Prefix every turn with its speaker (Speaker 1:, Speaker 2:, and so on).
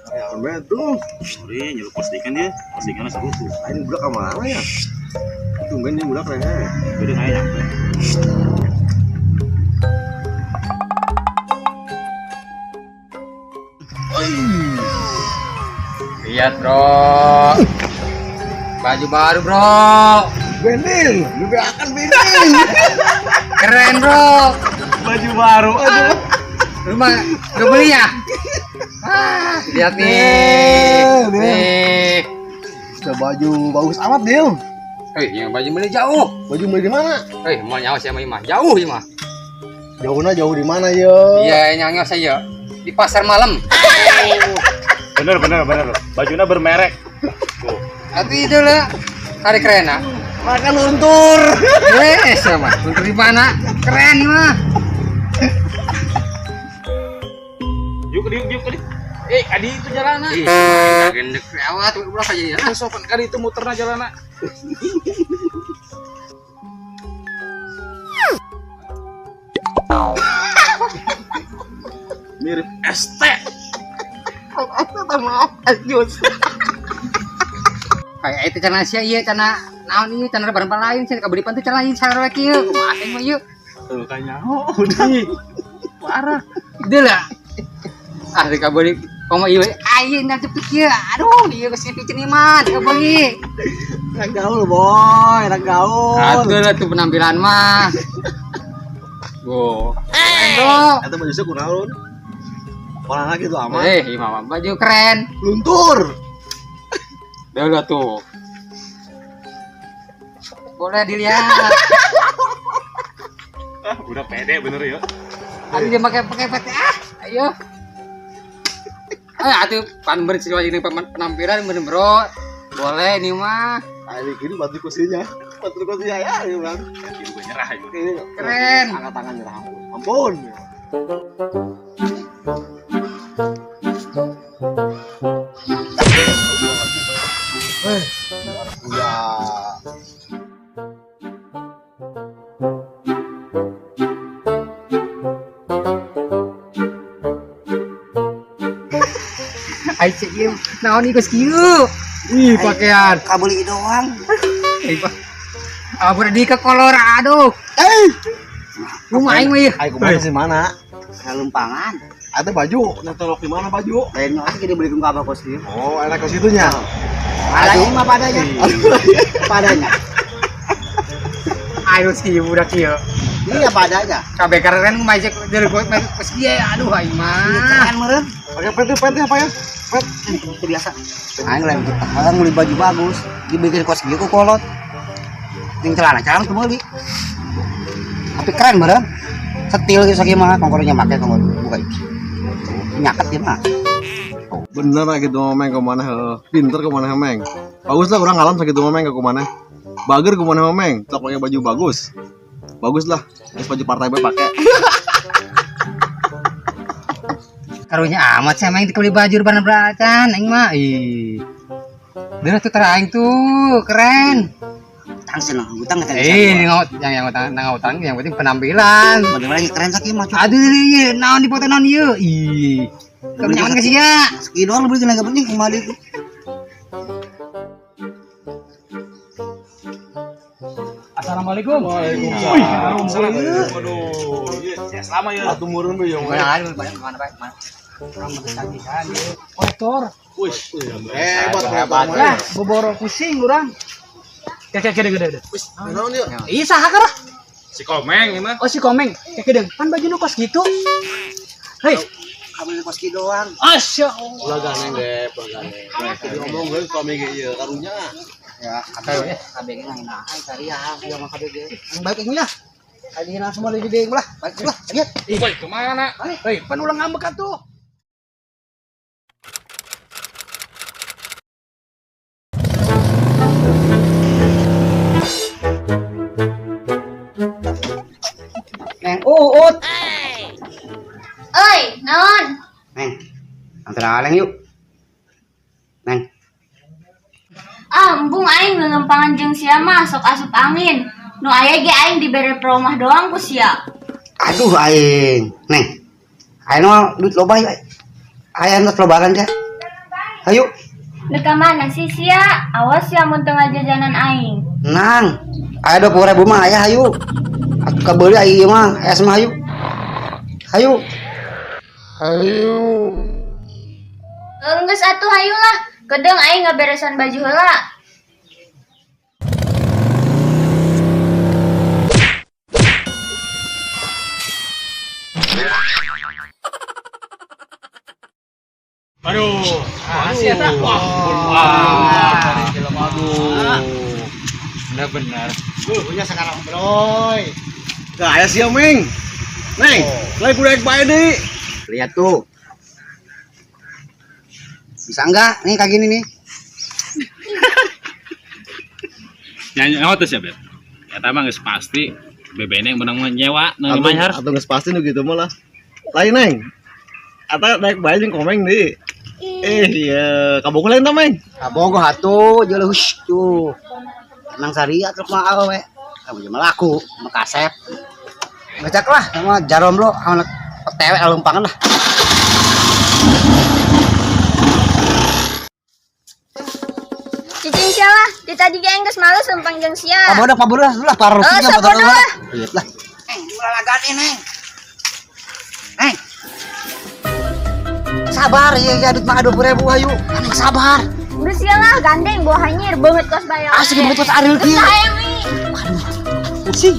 Speaker 1: Ya, tuh.
Speaker 2: Sorry, nyuruh postingan dia. Postingannya seru tuh.
Speaker 1: Ini budak ke mana ya? Tumben ini budak keren.
Speaker 2: Beda saya nyampe.
Speaker 3: Lihat bro, baju baru bro,
Speaker 1: Benil, lebih akan benil.
Speaker 3: Keren bro.
Speaker 2: Baju baru.
Speaker 3: Lu mah udah beli ya? Ah, lihat nih, nih.
Speaker 1: Sudah baju bagus amat, Dil.
Speaker 3: Eh, yang baju beli jauh.
Speaker 1: Baju beli di mana?
Speaker 3: Eh, mau nyawa siapa mah? Jauh ini mah.
Speaker 1: Jauhnya jauh di mana yo?
Speaker 3: Iya, nyawa saya di pasar malam.
Speaker 2: Bener bener bener. Bajunya bermerek. Tuh.
Speaker 3: Tapi itu lah hari keren ah.
Speaker 1: Makan luntur.
Speaker 3: Eh, sama. Luntur di mana? Keren mah.
Speaker 2: Yuk yuk yuk yuk.
Speaker 4: Eh, adi itu jalan.
Speaker 3: Ih, gendek lewat udah aja ya.
Speaker 4: Sopan kali itu muterna jalan.
Speaker 2: Mirip ST.
Speaker 3: Kayak itu celana sia ieu celana naon ieu celana barang lain sia kabeli pan teh celana ieu sarua kieu. Kumaha teh mah ieu?
Speaker 2: Tuh kayaknya. Oh, udah.
Speaker 3: Parah. Deul lah. Ah, teu kabeli komo ieu ayeuna nanti kieu. Aduh, ieu geus piceun ieu mah teu kabeli.
Speaker 1: Enak gaul, boy. Enak gaul.
Speaker 3: Atuh lah tuh penampilan mah. Go. Keren, bro.
Speaker 1: Eta baju saya kunaon? Orang lagi tuh aman.
Speaker 3: Eh, ieu mah baju keren.
Speaker 1: Luntur.
Speaker 3: Deul lah tuh. Boleh dilihat.
Speaker 2: Ah, udah pede bener ya.
Speaker 3: Aduh dia pakai pakai PT ah. Ayo. Ah, atuh pan bersesuai dengan penampilan bener bro. Boleh nih mah.
Speaker 1: Ah, ini gini bantu kursinya. Bantu kursinya ya, ini bang.
Speaker 2: Kaki juga nyerah ya.
Speaker 1: Ini
Speaker 3: Keren.
Speaker 1: Angkat tangan nyerah. Ampun. Eh, ya.
Speaker 3: Ai cek ieu naon ieu geus kieu. Ih, pakaian.
Speaker 5: Kabeli doang.
Speaker 3: Eh, Pak. Ah, di ke Colorado.
Speaker 1: Eh,
Speaker 3: Kumaha aing mah ieu?
Speaker 1: ayo kemana sih mana?
Speaker 5: Lempangan.
Speaker 1: Ada baju, netolok di mana baju?
Speaker 5: Lain lagi dia beli ke apa kos dia.
Speaker 1: Oh, enak ke situnya.
Speaker 5: Adanya mah padanya. Padanya.
Speaker 3: Ayo sih budak ieu.
Speaker 5: Iya padanya.
Speaker 3: Kabeh keren kumaha cek dari gue geus kieu aduh aing mah.
Speaker 5: Keren meureun.
Speaker 1: Pakai pet pet apa ya? Pet.
Speaker 5: Itu biasa. Aing lain kita orang beli baju bagus, dibikin kos kieu ku kolot. Jeung celana celana teu meuli. Tapi keren meureun. Setil geus sakieu mah kongkornya make kongkor buka iki. Nyaket ieu mah.
Speaker 1: Bener lah gitu meng ke mana? Pinter ke mana meng? Bagus lah orang ngalam segitu meng ke mana? Bager ke mana meng? Tok pakai baju bagus. Bagus lah. Terus baju partai gue pakai.
Speaker 3: Karunya amat sih emang dibeli baju barang beracan aing mah. Ih. Bener tuh teraing tuh, keren.
Speaker 5: Tang senang utang eta.
Speaker 3: Eh, yang utang, yang utang, yang penting penampilan.
Speaker 5: Bagaimana lagi keren sakieu mah.
Speaker 3: Aduh, iya, naon dipoto naon ieu? Ih. Kamu nyaman ke sia?
Speaker 5: Sakieu doang beli tenaga penting kumaha deui.
Speaker 4: Assalamualaikum.
Speaker 2: Waalaikumsalam. Waduh, iya, selama ya.
Speaker 1: Atuh murun we yang.
Speaker 3: Mana mana mana mana.
Speaker 4: Orang bertagihan motor.
Speaker 2: Wih,
Speaker 1: Hebat hebat.
Speaker 4: Lah, boboro pusing urang. Kayak gede gede gede.
Speaker 1: Naon ieu?
Speaker 4: Iya saha karah?
Speaker 2: Si Komeng ini mah.
Speaker 4: Oh si Komeng. Kayak gede. Pan baju nu kos gitu. Hei,
Speaker 5: Kabeli kos kieu doang.
Speaker 4: Asya Allah.
Speaker 1: Ulah ganeng deh, ulah ganeng. Jadi ngomong gue suami ge ieu karunya.
Speaker 5: Ya, KBG, KBG nang nah, cari ya, dia mah KBG. Yang baik ini lah. Kali langsung balik di lah, baik lah, lihat.
Speaker 2: Woi, kemana?
Speaker 4: Hei, pan ulang ngambek atuh.
Speaker 5: Neng, uut.
Speaker 6: Oi, naon?
Speaker 5: Neng, antar aleng yuk. Neng,
Speaker 6: Ah, embung aing ngelempangan jeung sia mah sok asup angin. Nu aya ge aing dibere peromah doang ku sia.
Speaker 5: aduh aing. Neng, aing mah duit loba ya. Aya geus lebaran teh. Hayu.
Speaker 6: Dek ka mana sih sia? Awas ya mun teu ngajajanan aing.
Speaker 5: Nang. Aya 20.000 mah aya hayu. Atuh kabeuli aya ieu mah, es mah hayu. Hayu.
Speaker 6: Geus atuh hayu lah. Kedeung aing ngaberesan baju heula.
Speaker 2: Aduh.
Speaker 4: Asih eta. Wah.
Speaker 2: Wah. Aduh.
Speaker 3: Benar-benar.
Speaker 4: Punya sekarang broy.
Speaker 1: Gak aya sia Meng. Neng, lain kudu daek bae deui.
Speaker 5: Lihat tuh. Bisa enggak nih kayak gini nih?
Speaker 2: Nyanyi nyawa tuh siapa? Eta mah geus pasti BBN yang menang mah nyewa nang mayar.
Speaker 1: Atau geus pasti nu gitu mah lah. Lain Neng. Atau daek bae jeung Komeng deui. Eh iya, kabogoh lain tah Meng.
Speaker 5: Kabogoh atuh jeung hush tuh. Emang saria terus mah awe. Kamu mah laku, mah kasep. Ngecek lah sama jarom lo sama OTW lumpangan lah.
Speaker 6: Cicing sia lah, di tadi ge aing geus males lempang jeung sia.
Speaker 5: Pabodoh pabodoh lah paruh
Speaker 6: Eh, sabodoh lah.
Speaker 5: Lihat lah. Eh, mulalagaan ini, Neng. Neng. Sabar ya, ya duit mah 20.000 hayu. Neng sabar.
Speaker 6: Geus sia lah, gandeng bawa hanyir beungeut kos bae.
Speaker 5: Asli beungeut kos Ariel kieu.
Speaker 6: Geus hayang nih.
Speaker 5: Pusing.